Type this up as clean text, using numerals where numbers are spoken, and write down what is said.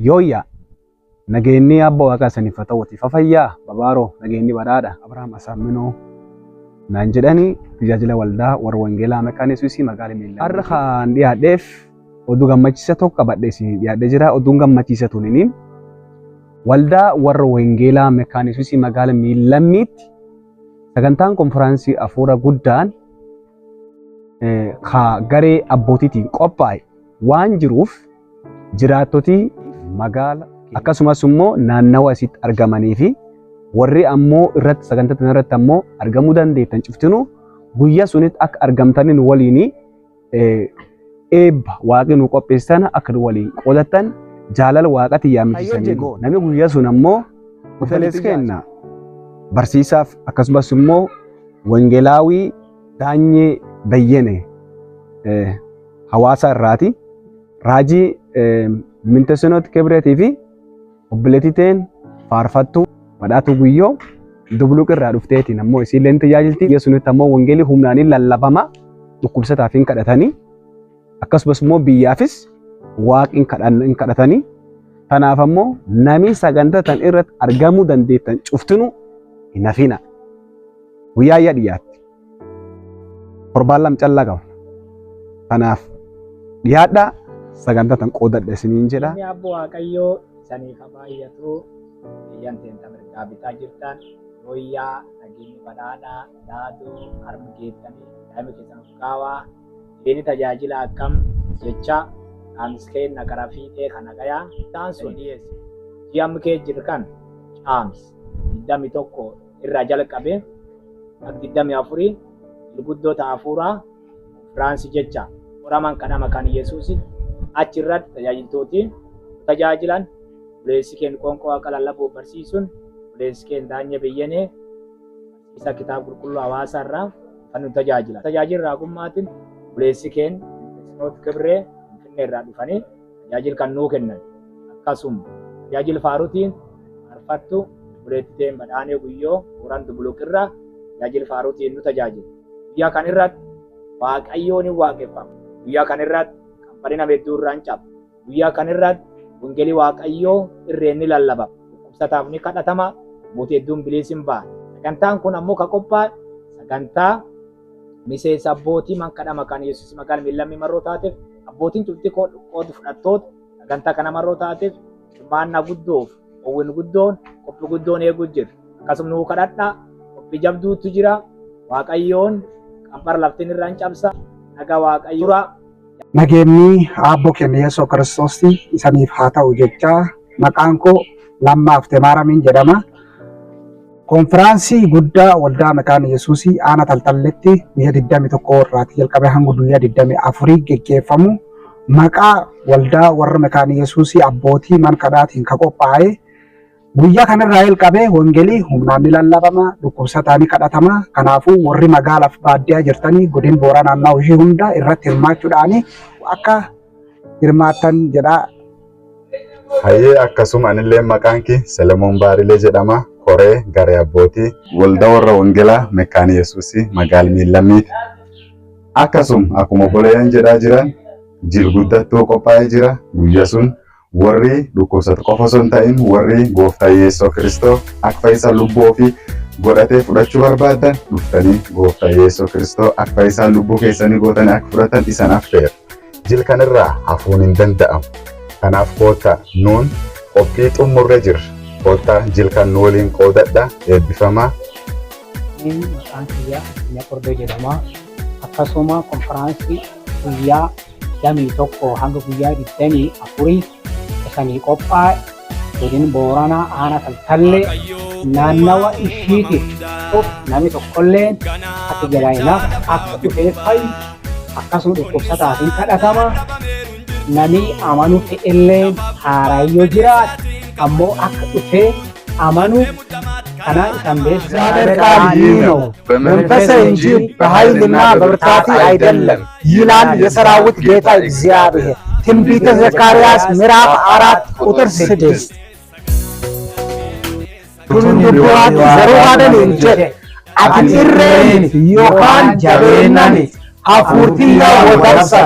Yooyyaa nageenyi abba waaqaa isaniif haa ta'uuti. Fafayyaa babaaroo nageenyi badhaadha. Abrahaam Asaamminoo naan jedhanii tajaajila waldaa warra wangeelaa Makaana Yesuusii magaalaa Miillaa. Har'a kan dhiyaadheef oduu gammachiisa tokko qabadhee isin dhiyaadhee jira. Oduun gammachiisa tunini waldaa warra wangeelaa Makaana Yesuusii magaalaa Miillammiitti sagantaan konfiraansii hafuura guddaan ka garee abbootiitiin qophaa'e waan jiruuf jiraattotii magaala akkasumas immoo naannawa isitti argamanii fi warri ammoo irratti sagantaa kana irratti ammoo argamuu dandeettan cuftinuu guyyaa sunitti akka argamtaniin waliin eebba waaqni nu qopheessan akka nu waliin qoodattan jaalala waaqati yaamichisanii namni guyyaa sun ammoo hoteeles kenna barsiisaaf akkasumas immoo wangeelaawii Daanyee Bayyene hawaasa irraati. Raajii Mintesinoot Kibreetii fi obboleettii teen faarfattuu Badhaatuu Guyyoo Dubluq irraa dhufteetiin ammoo isiillee ni tajaajilti. Biyya sunitti ammoo wangeelii humnaan hin lallabama dhukkubsataaf hin kadhatanii akkasumas immoo biyyaafis waaqni hin kadhatanii. Tanaaf ammoo namni sagantaa tan irratti argamuu dandeettan cuftinu hin hafina. Guyyaa ayyaa dhiyaatti. Torbaan lam callaa qaba. Kanaaf dhiyaadhaa sagantaa tan qoodadha isiniin jedha. Inni abbo Waaqayyoo isaniif haa baay'atu. Biyyan teenta mirgaa bitaa jirtan yooyyaa nageenyi badhaadhaa daadoo harmi geettanii daa'ima keessan of kaawaa jireenyi tajaajila akkam jecha dhaams keenna gara fiixee kana gayaa isaan sun dhiyeesse ji'a amma kee jiru kan caams 21 irraa jalqabe hanga 24 gurguddoota hafuuraa konfiraansii jecha qoraman kadhama kan Yesuusi achi irratti tajaajiltooti tajaajilan obboleessi keen qoonqoo waaqa lallabuu barsiisuun obboleessi keen Daanyee Beyyenee barsiisaa kitaaba qulqulluu hawaasa irraa kan nu tajaajilan. Tajaajila raagummaatiin obboleessi keen Sinoot Kibree Finfinnee irraa dhufanii tajaajila kan nuu kennan. Akkasuma tajaajila faaruutiin faarfattu obboleettii teen Badhaanee Guyyoo Booran Dubuluq irraa tajaajila faaruutiin nu tajaajila. Guyyaa kan irratti Waaqayyoon hin waaqeffama. Guyyaa kan irratti qanbarri nama hedduu irraa hin caba. Guyyaa kan irratti wangeelii Waaqayyoo irreen ni lallabama. Dhukkubsataaf ni kadhatama. Mootii hedduun biliis hin ba'a. Sagantaan kun ammoo kan qophaa'e sagantaa miseensa abbootii mankadhama kan Yesuus magaala miillammii marroo taateef abbootiin cufti qooda fudhattoota sagantaa kana marroo taateef hirmaannaa guddoof howwin guddoon qophii guddoon eeguu jira. Akkasuma nuu kadhadhaa qophii jabduutu jira. Waaqayyoon qanfara laftiin irraa hin cabsa. Nagaa Waaqayyo dura. Nageenyi Aabboo keenya Yesuus Kiristoos isaniif haa ta'u jechaa maqaan koo Lammaa Aftemaaramiin jedhama. Konfiraansii guddaa waldaa Makaana Yesuusii aanaa Taltalletti guyyaa 21 irraatii jalqabee hanga guyyaa 24 geggeeffamu maqaa waldaa warra Makaana Yesuusii abbootii mana kadhaatiin kan qophaa'e guyyaa kanarraa jalqabee wangeelii humnaan ni lallabama, dhukkubsataa ni kadhatama. Kanaafuu warri magaalaaf baadiyyaa jirtanii godin Booraa naannawaa ishee hunda irratti hirmaachuudhaan akka hirmaattan jedhaa. Hayyee akkasuma anillee maqaan kee Selemoon Baarilee jedhama. Koree garee abbootii waldaa warra wangeelaa Mekkaanii Yesuusii magaala Miillammiiti. Akkasuma akkuma obboleeyyan jedhaa jiran jil guddattuu qophaa'ee jira. Guyyaa sun warri dhukkubsatu qofa osoo hin ta'in warri gooftaa Yesuus Kiristoo akka fayyisaa lubbuu ofii godhatee fudhachuu barbaadan dhuftanii gooftaa Yesuus Kiristoo akka fayyisaa lubbuu keessanii gootanii akka fudhatan isan affeera. Jil kanarraa hafuun hin danda'amu. Kanaaf koottaa nuun qophii xumurre jirra. Koottaa jil kan nu waliin qoodadha. Eebbifamaa. Maqaan kiyya Addunyaa Qordoo jedhama. Akkasuma konfiraansii guyyaa 21 hanga guyyaa 24 isanii qophaa'e godin Booranaa aanaa Taltallee naannawa ishiitiif namni tokkolleen akka jalaa hin hafne akka dhufee fayyu akkasuma dhukkubsataaf hin kadhatama namni amanu fe'elleen haaraayyoo jiraate ammoo akka dhufee amanu kana isan beeksisa. እግዚአብሔር ቃል ይህ ነው፣ በመንፈሴ እንጂ በኃይልና በብርታቴ አይደለም ይላል የሰራዊት ጌታ እግዚአብሔር። ትንቢተ ዘካርያስ ምዕራፍ 4 ቁጥር 6። Tun dubbii Zerubaabel hin jedhe, ati irreen yookaan jabeennan hafuurtiyyaa wadarsa.